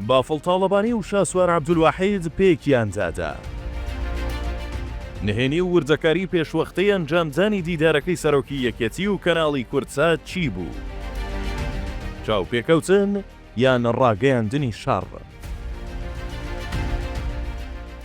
بافڵ تاڵەبانی و شاسوار عەبدولواحید پێکیان دادا. نهێنی و وردەکاری پێشوەختەی ئەنجامدانی دیدارەکەی سەرۆکی یەکێتی و کەناڵی کوردسات چی بوو؟ چاوپێکەوتن یان ڕاگەیاندنی شەڕ؟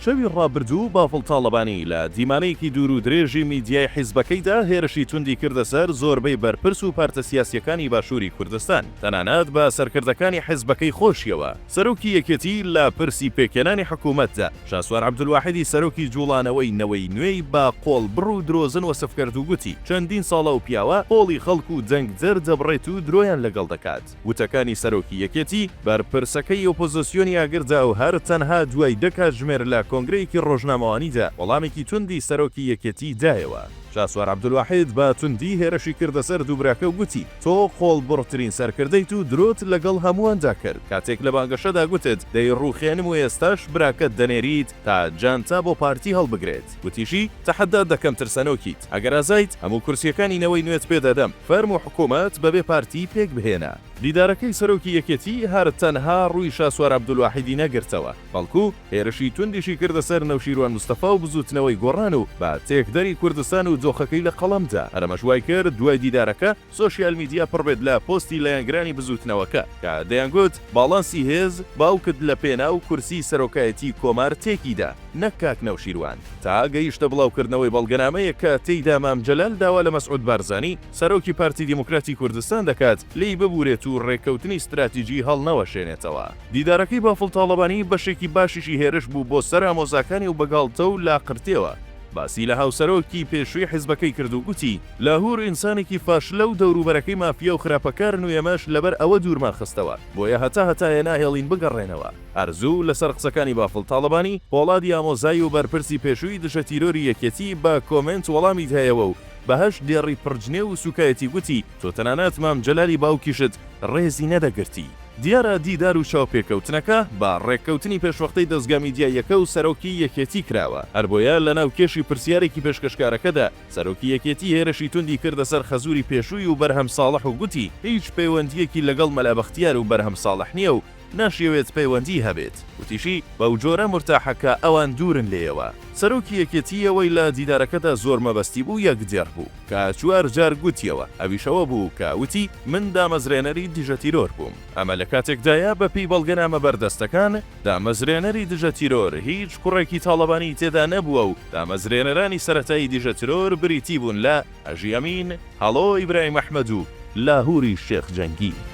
شەوی ڕابردوو بافڵ تاڵەبانی لە دیمانەیەکی دوور و درێژی میدیای حیزبەکەیدا هێرشی توندی کردە سەر زۆربەی بەرپرس و پارتە سیاسییەکانی باشووری کوردستان، تەنانەت بە سەرکردەکانی حیزبەکەی خۆشیەوە. سەرۆکی یەکێتی لە پرسی پێکهێنانی حکوومەتدا، شاسوار عەبدولواحیدی سەرۆکی جووڵانەوەی نەوەی نوێی بە قۆڵبڕ و درۆزن وەسف کرد و گوتی، چەندین ساڵە ئەو پیاوە قۆڵی خەڵک و دەنگدەر دەبڕێت و درۆیان لەگەڵ دەکات. وتەکانی سەرۆکی یەکێتی بەرپرسەکەی ئۆپۆزسیۆنی ئاگر دا و هەر تەنها دوای دە کاتژمێر لە کۆنگرەیەکی ڕۆژنامەوانیدا وەڵامێکی توندی سەرۆکی یەکێتی دایەوە. شاسوار عەبدولواحید بە توندی هێرشی کردە سەر دووبراکە و گوتی، تۆ قۆڵبڕترین سەرکردەیت و درۆت لەگەڵ هەموواندا کرد کاتێک لە بانگەشەدا گوتت دەیڕوخێنم و ئێستاش براکەت دەنێریت تا جانتا بۆ پارتی هەڵبگرێت. وتیشی، تەحەدات دەکەم ترسەنۆکیت، ئەگەر ئازایت هەموو کورسییەکانی نەوەی نوێت پێ دەدەم، فەرموو حکومەت بەبێ پارتی پێک بهێنە. دیدارەکەی سەرۆکی یەکێتی هەر تەنها ڕووی شاسوار عەبدولواحیدی نەگرتەوە، بەڵکو هێرشی توندیشی کردە سەر نەوشیروان مستەفا و بزووتنەوەی گۆڕان و بە تێکدەری کوردستان و دۆخەکەی لە قەڵەم دا. هەر ئەمەش وایکرد دوای دیدارەکە سۆشیال میدیا پڕ بێت لە پۆستی لایەنگرانی بزووتنەوەکە کە دەیانگوت باڵانسی هێز باوکت لە پێناو کورسی سەرۆکایەتی کۆمار تێکی دا نەک کاک نەوشیروان. تا گەیشتە بڵاوکردنەوەی بەڵگەنامەیەک کە تێیدا مام جەلال داوا لە مەسعود بارزانی سەرۆکی پارتی دیموکراتی کوردستان دەکات لێی ببورێت و رێککەوتنی ستراتیجی هەڵنەوەشێنێتەوە. دیدارەکەی بافڵ تاڵەبانی بەشێکی باشیشی هێرش بوو بۆ سەر ئامۆزاکانی و بە گاڵتە و لاقرتێوە باسی لە هاوسەرۆکی پێشووی حیزبەکەی کرد و گوتی، لاهور ئینسانێکی فاشلە و دەوروبەرەکەی مافیا و خراپەکارن و ئێمەش لەبەر ئەوە دوورمان خستەوە، بۆیە هەتا هەتایە ناهێڵین بگەڕێنەوە. هەر زوو لەسەر قسەکانی بافڵ تاڵەبانی، پۆڵادی ئامۆزای و بەرپرسی پێشووی دژەتیرۆری یەکێتی بە کۆمێنت وەڵامی دایەوە و بە هەشت دێڕی پڕجنێو و سوکایەتی گوتی، تۆ تەنانەت مام جەلالی باوکیشت ڕێزی نەدەگرتی. دیارە دیدار و چاوپێکەوتنەکە بە ڕێککەوتنی پێشوەختەی دەزگا میدیاییەکە و سەرۆکی یەکێتی کراوە، هەربۆیە لەناو کێشی پرسیارێکی پێشکەشکارەکەدا سەرۆکی یەکێتی هێرشی توندی کردە سەر خەزوری پێشووی و بەرهەم ساڵح و گوتی هیچ پەیوەندییەکی لەگەڵ مەلا بەختیار و بەرهەم ساڵح نییە و ناشیەوێت پەیوەندیی هەبێت. وتیشی، بەوجۆرە مورتاحە کە ئەوان دوورن لێیەوە. سەرۆکی یەکێتی ئەوەی لە دیدارەکەدا زۆر مەبەستی بوو یەک دێڕ بوو کە چوار جار گوتیەوە، ئەویش ئەوە بوو کە وتی من دامەزرێنەری دژەتیرۆر بووم. ئەمە لە کاتێکدایە بەپێی بەڵگەنامە بەردەستەکان، دامەزرێنەری دژەتیرۆر هیچ کوڕێکی تاڵەبانیی تێدا نەبووە و دامەزرێنەرانی سەرەتایی دژەترۆر بریتی بوون لە، هەژی ئەمین، هەڵۆ ئیبراهیم ئەحمەد و لاهوری شێخ جەنگی.